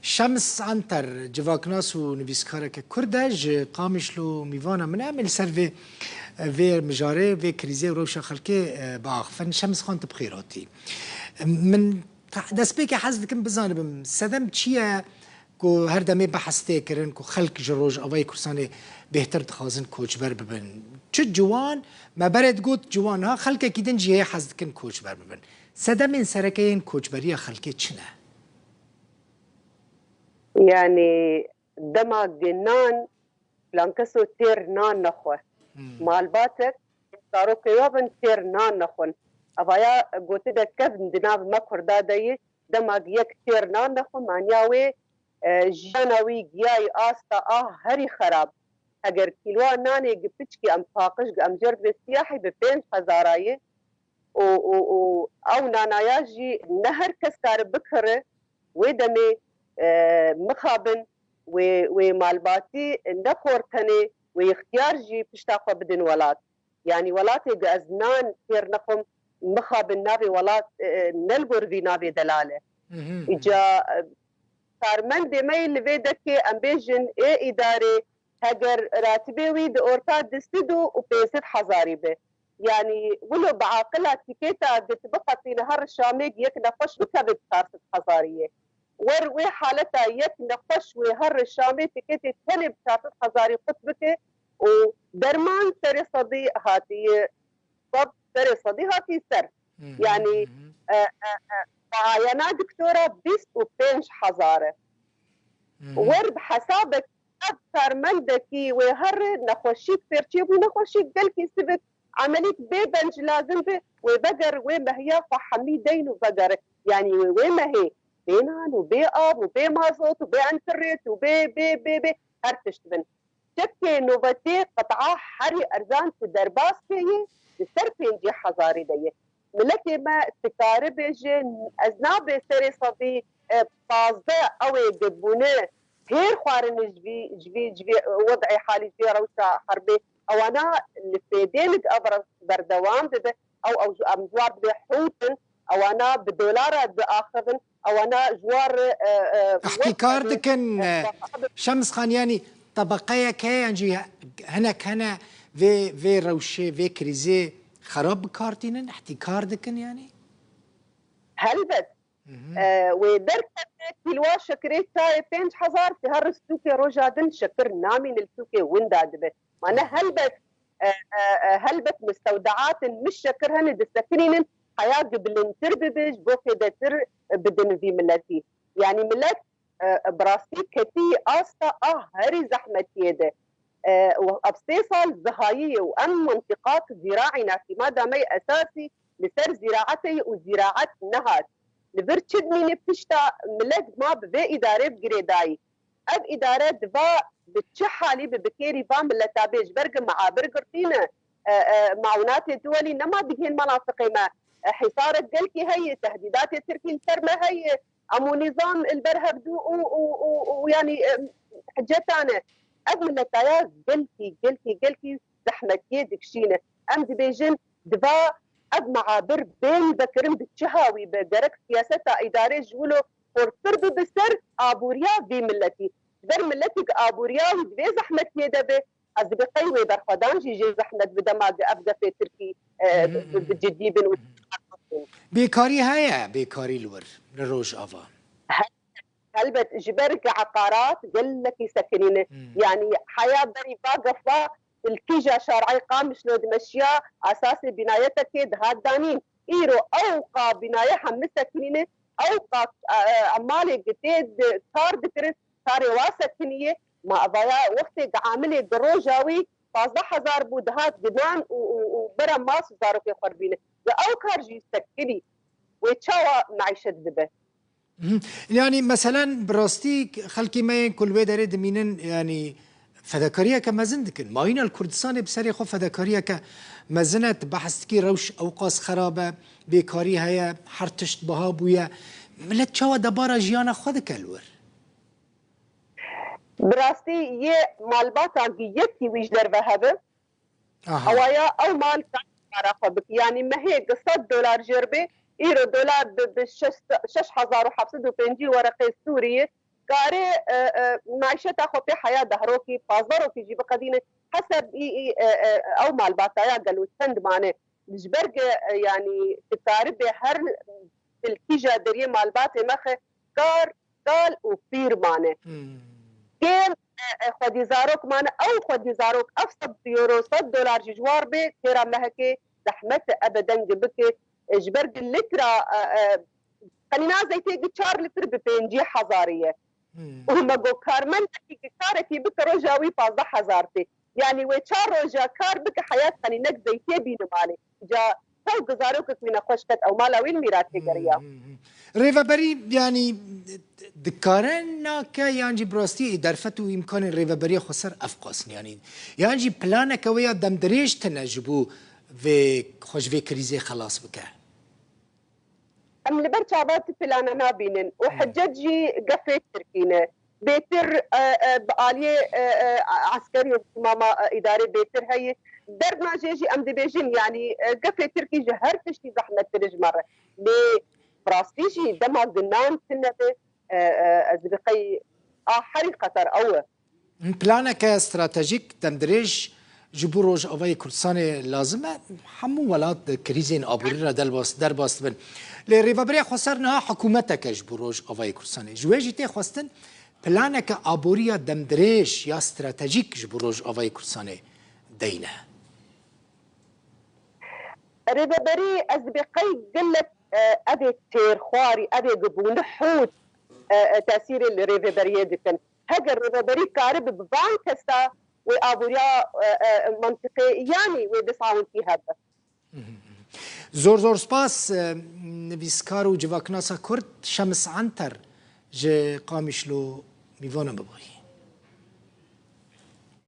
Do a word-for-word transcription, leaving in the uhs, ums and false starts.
Şems Anter, civaknas û nivîskareke Kurd e, ji Qamişlo mîvana min e. Em ê li ser vê, vê mijarê, vê krîzê û rewşa xelkê, e, biaxifin. Şems Xan, tu bi xêr hatî. Min te-, destpêkê hez dikim bizanibim, sedem çi ye ku her demê behs tê kirin ku xelk ji Rojavayê Kurdistanê bêhtir dixwazin koçber bibin? Çi ciwan, me berê digot ciwan, niha xelkekî din jî heye hez dikin koçber bibin. Sedemên sereke yên koçberiya xelkê çi ne? Yanî dema ginan filan keso têr nan nexwe. Hmm. Malbatek zarokê we bin têr nan nexwin. Evaya gotibe kevn di nav me Kurda de yî, dema yek têr nan nexwe, maniya wê, e, jiyana wî giyayî asta ah herî xerab. Eger kîlwa nanê gi piçkî em paqij gi em jêr bide siyahî bi pênc hezara yê û, û, û ew nanaya jî ne her kes kare bikire, wê demê, e, mixabin wê, wê malbatî ne xor tenê wê ixtiyar jî pişta xwe bidin welat. Yanî welatê gi ez nan têr nexwim, mixabin navê welat, e, ne li gor vî navê delal e. Mhm, mhm. Îca, e, karmendê me yê li vê dekê em bêjin ê îdarê heger ratibê wî di orta du sed û pênc sed hezarî be. Yanî wilo bi aqila tîkêta gi tu biqetîne her Şamê yek nexweş bikeve di çar sed hezarî yê. Wer wê haleta yek nexweş wê her Şamê tîkêtê tenê bi çar sed hezarî qut bike û derman serê sedî hatiye, sed serê sedî hatî ser. Hmm, yanî, hmm, e, e, e, muayena doktora bîst û pênc hezar e. Hmm. Wer bi hesabek ev karmendekî wê herre nexweşîk pêrçê bû, nexweşîk gelkî sivik, emelîk bê benc lazim be, wê veger, wê mehiya xwe hemî deyn û vegere. Yanî wê, wê mehê bê nan û bê av û bê mazot û bê enterêt û bê, bê, bê, bê her tişt bin. Çekê novetê qet'a herî erzan tu derbas keye, di ser pêncî hezarî de ye. Miletê me tu kare bêje, ez nabê serê sedî, e, pazdeh ew ê dibûne hêr xwarin ji vî, ji vî, ji vî, e, wed'ê halî, ji vî rewşa herbê. Ewana li fêdênik ev rew berdewam dibe. Ew, ew ji, em ji wan dibê hût in, ewana bi dolara diaxivin, ewana ji wan re, e, e, wek Ehtîkar evê, dikin, e, e, Şems Xan, yanî tebeqeyek heye yan jî hinek hene vê, vê rewşê, vê krîzê xerab bi kar tînin, ehtîkar dikin yanî? Helbet. Mhm. E, wê derkeve kîlwa şekirê çayê pênc hezar, ti her stûkê roja din şekir namîne li stûkê winda dibe. Ma ne helbet, e, e, e, helbet mistewdeatên mi şekir hene disekinînin, heya gi bilindtir bibe, ji bo fêdetir, e, bidin vî miletî. Yanî milet, e, e, bi rastî ketî asta a herî zehmetiyê de. E, û ev sê sal zihayî ye û em mintîqak zîraî ne, îtîmada me yê esasî li ser zîraetê ye û zîraet nehat. Li vir çi dimîne pişta milet ma bi vê îdarê bi girêdayî. Ev îdare diva bi çi halî bi bikêrî va mileta bê, ji ber gi meabir girtî ne, e, e, mawnatê duwelî nema digihên manafiqê me. E, hîsarek gelkî heye, tehdîdatê Tirkî li ser me heye, em û nîzam li ber hevdû û, û, û, û yanî, e, hiceta ne. Ev miletaya gelkî, gelkî, gelkî zehmetiyê dikişîne. Em dibêjin diva ev meabir bên vekirin bi çi hawî be, gerek siyaseta îdarê ji wilo xurtir bibe ser aboriya vî miletî. Ji ber miletik aboriya wî di vê zehmetiyê de be, ez dibê qey wê berxwedan jî jê zehmet bi dema di ev gefê Tirkî, e, bi, bi, bi cidî bin û Bêkarî heye, bêkarî li wir, li Rojava. Helbet, ji ber ku eqarat gelekî sekinî ne. Hmm. Yanî heya berî va gefa li kîja şareyê Qamişlo dimeşiya, esasê bînayetekê dihat danîn. Îro ew qa bînaye hemî sekinî ne, ew qa, e, e, emalê ku tê di kar dikirin, karê wa sekinî ye. Ma evaya wextê ku amilê di roja wî pazdeh hezar bû, dihat ginan û, û, û bera mas û zarokê xwe dibîne. Li ew kar jî sekinî. Wê çawa meîşet bibe? Mhm. Yanî meselen bi rastî xelkê me yên ku li wê derê dimînin, yanî fedakariyeke mezin dikin. Mayîna li Kurdistanê bi serê xwe fedakariyeke mezin e. Tu behs dikî rewş ewqas xerab e, bêkarî heye, her tişt biha bûye. Milet çawa debara jiyana xwe dike li wir? Bi rastî yê malbata gi yekî wî ji derve hebe, Aha. Ewaya ew mal kara xwe bike. Yanî mehê gi sed dolar jêr bê, îro dolar bi, bi şeş, şeş hezar û heft sed û pêncî wereqê Sûriyê, kare, e, e, maîşeta xwe pê heya deh rokî, pazdeh rokî jî biqedîne, heseb î, î, e, e, ew malbataya gelo çend mane. Ji ber ku, e, yanî, dikaribe her tilkîja deriyê malbatê mexe, kar, kal û pîr mane. Hmm. Kêm, e, e, xwedî zarok mane, ew xwedî zarok, ev sed euro, sed dolar jî ji war bê, têra mehekê zehmet e, ebeden gi bike. E, ji ber ku litra, e, e, qenîna zeytê gi çar litr bi pêncî hezarî ye. Hmm. Û me got, karmendekî ku karekî bike roja wî pazdeh hezar tê. Yanî wê çar roja kar bike, heyat qenînek zeytê bîne malê. Ca tew gizarokek wî nexweş ket, ew mala wî li mîratê geriya. Hmm, hmm, hmm. Rêveberî, yanî, dikare nake, yan jî bi rastî derfet û îmkanên rêveberiya xweser ev qas in, yanî, yan jî planeke wê ya demdirêj tine ji bo vê xwe ji vê krîzê xelas bike? Em li ber çava tu plana nabînin û Hmm. hicet jî gefê tirkî ne. Bêtir, e, e, bi aliyê, e, e, eskerî û mama, e, îdarê bêtir heye. Derdna jê jî em dibêjin, yanî, e, gefê tirkî ji her tiştî zehmettir ji me re. Lê bi rastî jî dema ginan tune be, e, e, ez bi qey a herî xeter ew e. Planeke stratejîk demdirêj ji bo Rojavayê Kurdistanê lazim e. Hemû welat di krîzên aborî re delbas-, derbas dibin. Lê Rêveberiya Xweser niha hikûmeteke ji bo Rojavayê Kurdistanê. Ji wê jî tê xwestin planeke aboriya demdirêj ya stratejîk ji bo Rojavayê Kurdistanê deyne. Rêveberî, ez dibê qey gelek, e, evê têrxwarî, evê gibûne hût, e, e, tesîrê li rêveberiyê dikin. Heger rêveberî karibe bi van kesa wê aboriya, e, e, mantiqê, yanî wê dest awintî hebe. Zor zor spas, e, nivîskar û civaknasa Kurd Şems Anter ji Qamişlo mîvana me bûyî.